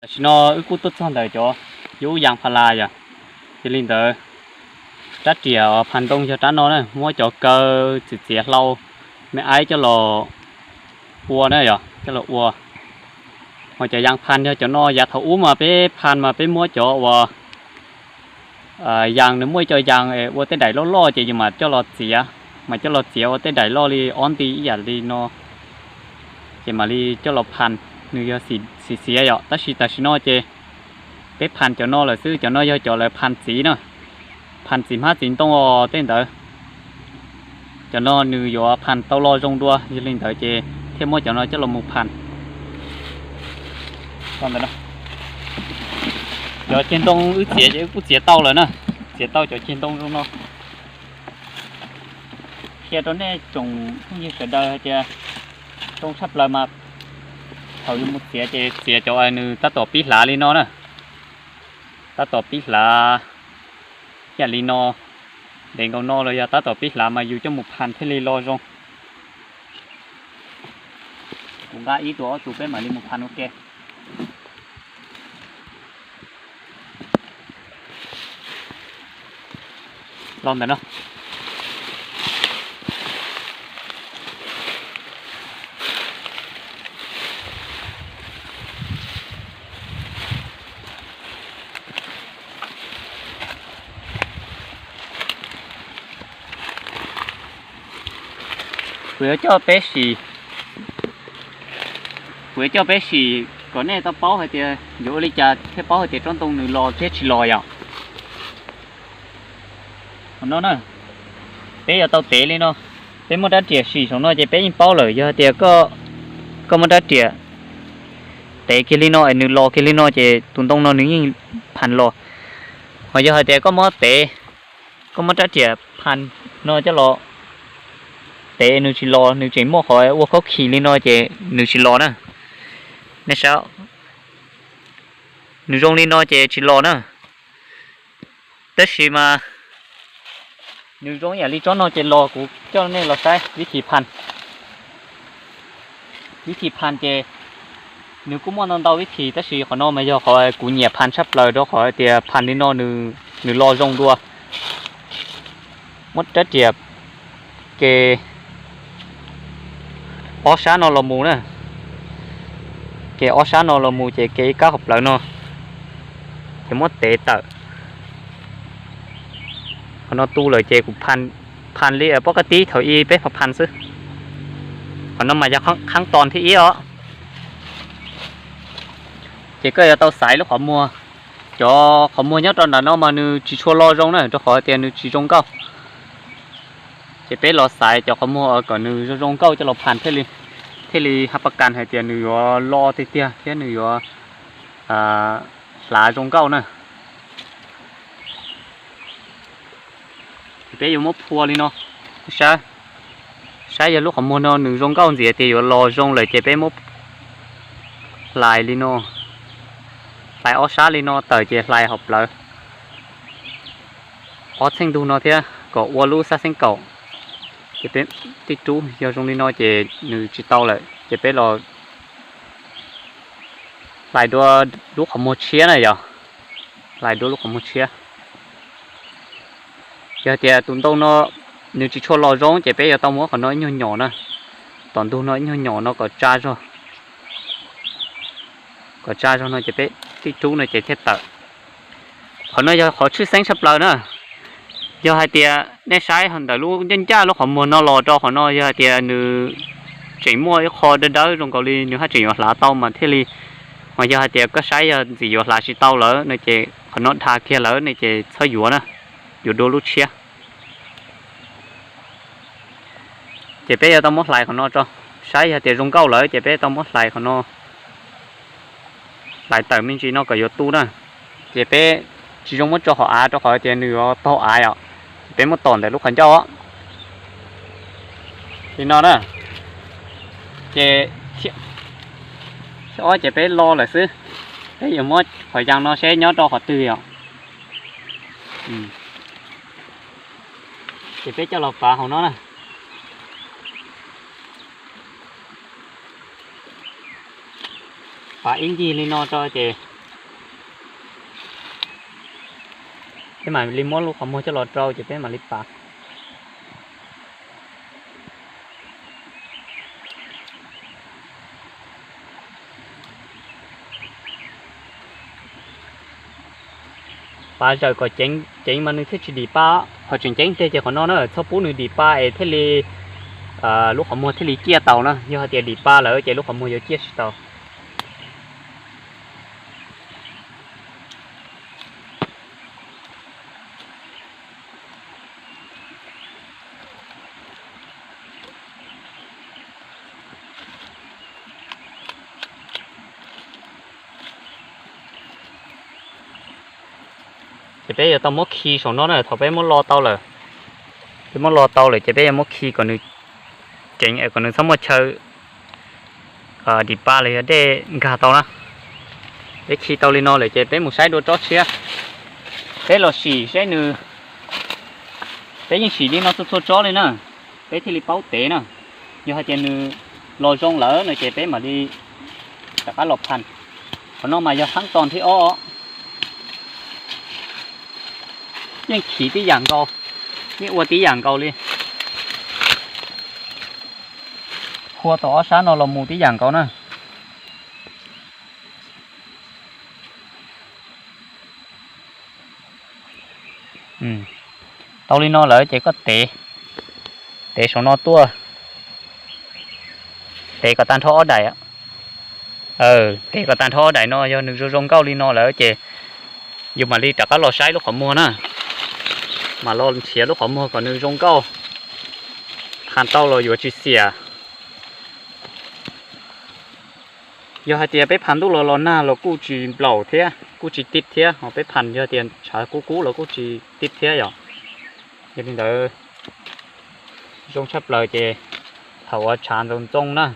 Tam sim no wb kuj tuaj txog ntawm cov yus yas pha las yom. Yog li ntawd, rab riam phas ntoo yog rab no na, muab cov kaw txiav txiav hlau me aib coj los ua na yom, coj los ua. Ho cov yas phas yog cov no, yav thaum ub mas peb phas mas peb muab cov uas yas nws muaj ib co yas ua tej daim loj loj ces yus mam coj los txiav, mas coj los txiav ua tej daim loj li ob nti ib yam li no, ces mam li coj los phas, nws yog xiv xiav yom. Tab sis tam sim no ces peb phas cov no lawm xwb, cov no yog cov lawv phas txiv na, phas txiv hmab txiv ntoo os tej ntawd. Cov no nws yuav phas tau lo zoo dua, yog li ntawd ces thiaj muab cov no coj los mus phas. Cov ceg ntoo wb txiav ces wb kuj txiav tau lawm na, txiav tau cov ceg ntoo zoo no. Qhia rau nej tsoom phooj ywg sawv daws hais tias zoo tshaj plaws mas thaum yus mus txiav ces txiav cov nws tab tom pib hlav li no na, tab tom pib hlav ib yam li no, ntev nkaus no los yog tab tom pib hlav mas yus coj mus phas thiaj li lo zoo. Kuv nqa ib tug ob tug peb mam li mus phas ua ke. Los ntawm no. Kuv yuav coj peb sim, kuv yuav coj peb sim kom nej tau paub hais tias yuav ua li cas thiaj paub hais tias tsob ntoo nws los thiab tsis los yom. Qhov no na, peb yuav tau tev li no, peb muab rab riam sim saum no ces peb yeej paub lawm. Yog hais tias koj muab rab riam tev kiag li no es nws los kiag li no ces tus ntoo no nws yeej phas los. Ho yog hais tias koj muab tev, koj muab rab riam phas no coj los tev nws tsis los, nws tseem muaj qhov ua khaub khim li no ces nws tsis los na. Nej saib, nws zoo li no ces tsis los na. Tab sis mas nws zoo ib yam li tsob no ces los, kuv coj nej los saib vib thim phas. Vib thim phas ces nws kuj muaj ntau ntau vib thim, tab sis qhov no mas yog qhov kuv nyiam phas tshaj plaws rau qhov hais tias phas li no nws los zoo dua. Muab rab riam ke ob sab no los mus na, ke ob sab no los mus ces ke ib kab qhov plawv no, ces muab tev tawm. Qhov no tu lawm ces kuv phas li pob kab tib thaum ub peb phas phas xwb. Qhov no mas yog khab tos thib ib os. Ces koj yuav tau xaiv lub qhov muag. Cov qhov muag nyob rau ntawm no mas nws tsis tshua lo zoo na, rau qhov tias nws tsis zoo nkauj. Ces peb los xaiv cov qhov muag kom nws zoo zoo nkauj coj los phas thiaj li, thiaj li hab pas kas hais tias nws yuav lo tiag tiag thiab nws yuav hlav zoo nkauj na. Ces peb yuav muab phua li no, saib, saib yog lub qhov muag no nws zoo nkauj ntxiv tias yuav los zoo lawm ces peb muab hlais li no, hlais ob sab li no tawm ces hlais hauv plawv ob txheej ntug no thiab kom ua lub xab xeeb kaum. Ces peb tib rub, yog zoo li no ces nws tsis tau lawm ces peb los hlais dua lub qhov muag tshiab na yog, hlais dua lub qhov muag tshiab. Yog tias tus ntoo no nws tsis tshua los zoo ces peb yuav tau muab qhov no ib nyuag nyom na, tom ntug no ib nyuag nyom no kom tsa zog, kom tsa zog no ces peb tib rub no ces thiaj tawm. Qhov no yog qhov tshwj xeeb tshaj plaws na. Yog hais tias nej saib ntawm lub ncaj ncaj lub qhov muag no los rau qhov no, yog hais tias nws tseem muaj ib qho dawb dawb zoo nkaus li nws haj tseem yuav hlav tau mas thiaj li, mas yog hais tias koj saib yog ntxim yuav hlav tsis tau lawm no ces qhov no dha kiag lawm ne ces txhob yuav na, yuav dua lub tshiab. Ces peb yuav tau muab hlais qhov no tso, saib yog tias zoo nkauj lawm ces peb tau muab hlais qhov no, hlais tawm me ntsis no kom yuav tu na. Ces peb tsis zoo muab tso hauv av rau qhov tias nws yuav taug av os, ces peb muab tom ntawm lub qhov ncauj os. Li no na, ces thib ob ces peb lo lawm xwb, peb yuav muab qhov yas no seb nyob rau qhov twg os. Ces peb coj los pav hauv no na. Pav ib ncig li no tso ces Peb mam li muab lub qhov muag coj los rau ces peb mam li pav. Pav zawm kom ceev mas nws thiaj tsis dim pa. Qhov tseem ceeb tiag ces qhov no na, txhob pub nws dim pa es thiaj li lub qhov muag thiaj li ciaj tau na. Yog hais tias dim pa lawm ces lub qhov muag yuav ciaj tsis tau. Ces peb yuav tau muab khi saum no na, thaum peb muab lo tau lawm, peb muab lo tau lawm ces peb yuav muab khi kom nws ceev, kom nws txhob muaj chaw dim pa los yog dej nkag tau na. Peb khi tau li no lawm ces peb mus saib dua tsob tshiab. Peb los sim saib nws, peb yeej sim li no txhua txhua tsob li na, peb thiaj li paub tev na. Yog hais tias nws los zoo lawm no ces peb mam li rov qab los phaj. Qhov no mas yog thab tog thib ob, yeej khi tib yam nkaus, yeej ua tib yam nkaus li. Khua tau ob sab no los mus tib yam nkaus na. Tau li no lawm ces koj tev, tev saum no tuaj, tev kom tag nrho ob daim. Tev kom tag nrho ob daim no, yog nws zoo zoo nkauj li no lawm ces yus mam li rov qab los saib lub qhov muag na, mam los nrhiav lub qhov muag kom nws zoo nkauj, phaj tau los yuav tsis xiam. Yog hais tias peb phaj ntuj los los nag los kuj tsis nplaum thiab kuj tsis tib thiab, ho peb phaj yog tias tshav kub kub los kuj tsis tib thiab yom. Yog li ntawd zoo tshaj plaws ces thaum uas tshav ntxoov ntxoo na,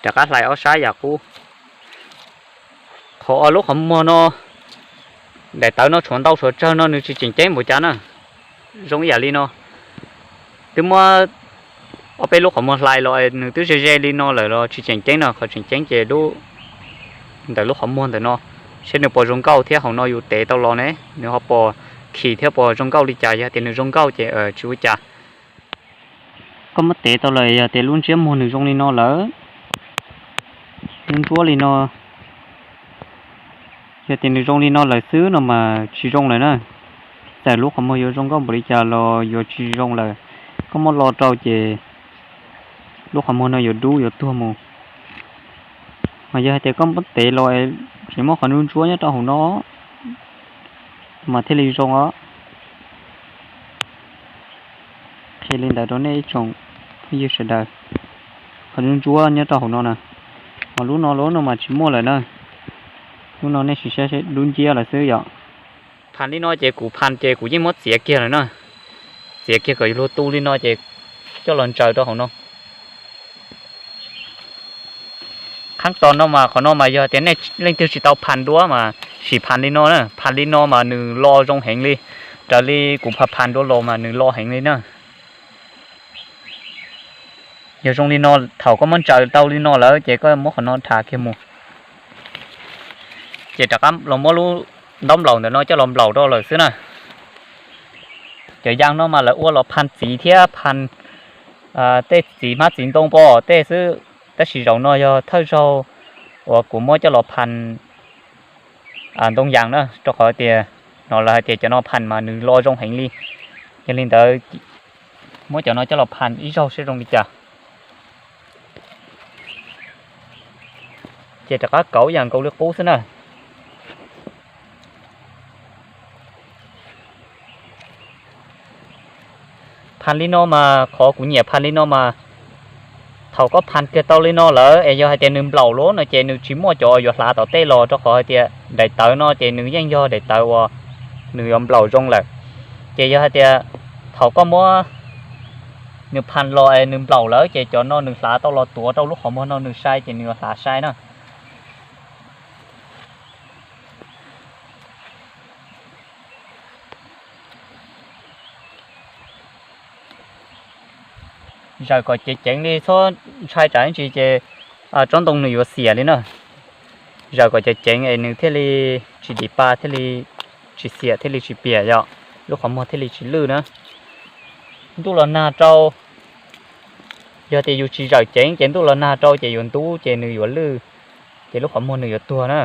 rov qab hlais ob sab yam qub. Qhov lub qhov muag no, daim tawv no tshuav ntau tshuav tsawg no nws tsis tseem ceeb npaum cas na. Zoo ib yam li no, twb muab ob peb lub qhov muag hlais los nws twb ze ze li no lawm los tsis tseem ceeb no. Qhov tseem ceeb ces lub ntawm lub qhov muag ntawm no, seb nws puas zoo nkauj thiab hauv no yus tev tau los ne nws ho puas khi thiab puas zoo nkauj li cas. Yog tias nws zoo nkauj ces tsis ua cas. Koj muab tev tau lawm, yog tias lub ntsiab muag nws zoo li no lawm, lub ntsuab li no, yog tias nws zoo li no lawm xwb no mas tsis zoo lawm na. Txawm lub qhov muag yuav zoo nkauj npaum li cas los yuav tsis zoo lawm. Koj muab lo rau ces lub qhov muag no yuav dub yuav tuag mus. Mas yog hais tias koj muab tev los tseem muaj qhov ntsuab ntsuab nyob rau hauv no mas thiaj li zoo os. Qhia li ntawd rau nej ib tsoom phooj ywg sawv daws. Qhov ntsuab ntsuab nyob rau hauv no na, ho lub no lub no mas tsis muaj lawm na. Lub no nej sim saib, lub nciab lawm xwb yom. Phaj li no ces kuv phaj ces kuv yeej muab txiav kiag lawm na. Txiav kiag kom luag tu li no ces coj los ntsaws rau hauv no. Qhab tos no mas qhov no mas yog tias nej leej twg tsis tau phaj dua mas sim phaj li no na. Phaj li no mas nws lo zoo heev li. Raws li kuv phaj phaj dua los mas nws lo heev li na. Yog zoo li no, thaum koj muab ntsaws tau li no lawm ces koj muab qhov no dhas kiag mus, ces rov qab los muab lub ntaub nplaum ntawm no coj los nplaum rau lawm xwb na. Cov yas no mas lawv ua los phaj txiv thiab phaj tej txiv hmab txiv ntoo pom tej xwb, tab sis zaum no yog thawj zaug uas kuv muab coj los phaj ntoo yas na, rau qhov tias no lawv hais tias cov no phaj mas nws lo zoo heev li. Yog li ntawd muab cov no coj los phaj ib zaug seb zoo li cas. Ces rov qab kauv yam nkaus li qub xwb na. Phaj li no mas qhov kuv nyiam phaj li no mas thaum koj phaj kiag tau li no lawm es yog hais tias nws nplaum lawm no ces nws tsis muaj cov yuav hlav tom tej los, rau qhov hais tias daim tawv no ces nws yeej yog daim tawv uas nws yuav nplaum zoo lawm. Ces yog hais tias thaum koj muab nws phaj los es nws nplaum lawm ces cov no nws hlav tau los tuav rau lub qhov muag no nws sai ces nws yuav hlav sai na. Zaws kom ceev ceev li, txhob ntshai tsam ib ntsis ces tsob ntoo nws yuav xiam li na. zawm kom ceev ceev es nws thiaj li tsis dim pa, thiaj li tsis xiam, thiaj li tsis piam yom, lub qhov muag thiaj li tsis lwj na. Ntuj los nag rau, yog tias yus tsis zawm ceev ces ntuj los nag rau ces yuav ntub ces nws yuav lwj, ces lub qhov muag nws yuav tuag na.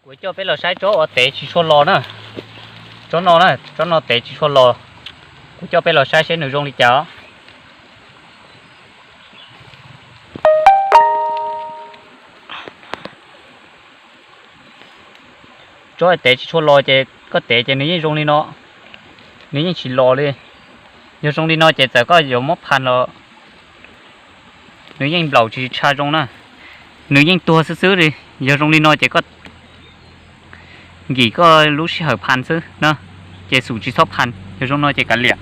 Kuv coj peb los saib tsob uas tev tsis tshua los na. Tsob no na, tsob no tev tsis tshua los. Kuv coj peb los saib seb nws zoo li cas. Tsob tev tsis tshua los ces koj tev ces nws yeej zoo li no, nws yeej tsis los li. Yog zoo li no ces txawm koj yuav muab phan los nws yeej nplaum tsis tsha zoo na, nws yeej tuag xwb xwb li. Yog zoo li no ces koj nkim koj lub sij hawm phan xwb na, ces xum tsis txhob phan. Yog zoo no ces kav liam.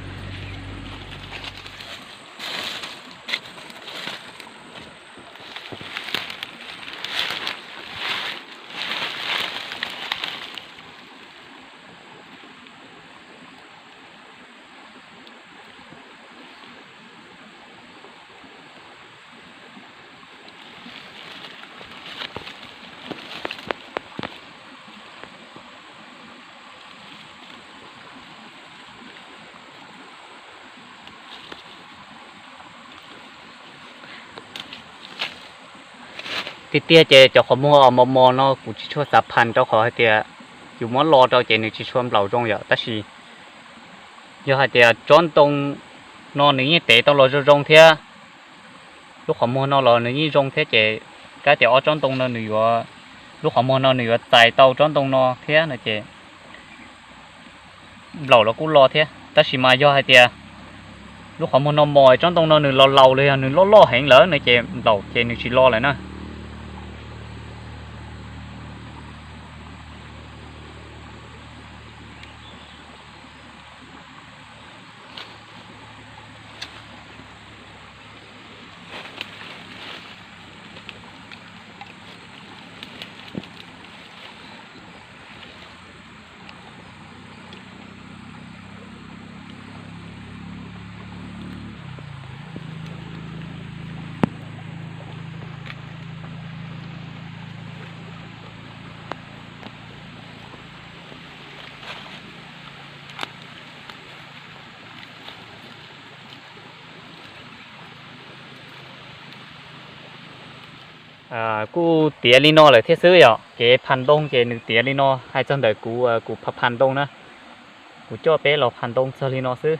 Tiag tiag ces cov qhov muag mos mos no kuv tsis tshua xav phan rau qhov hais tias yus muab lo rau ces nws tsis tshua nplaum zoo yom. Tab sis yog hais tias tsob ntoo no nws yeej tev tau los zoo zoo thiab, lub qhov muag no los nws yeej zoo thiab ces kav tias ob tsob ntoo no nws yuav, lub qhov muag no nws yuav txais tau tsob ntoo no thiab no ces nplaum los kuj lo thiab. Tab sis mas yog hais tias lub qhov muag no mos, tsob ntoo no nws los laus los yog nws loj loj heev lawm no ces nplaum ces nws tsis lo lawm na. Kuj tiav li no lawm thiab xwb yom. Kev phan ntoo ces nws tiav li no. Hais txog ntawm kuv, kuv pha phan ntoo na, kuv coj peb los phan ntoo txog li no xwb.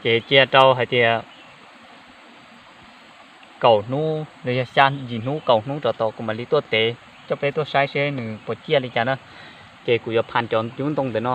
Ces cia rau hais tias kaum hnub los yog xya yim hnub kaum hnub rau tau kuv mam li tuaj tev coj peb tuaj saib seb nws puas ciaj li cas na. Ces kuv yuav phan cov cub ntoo ntawm no.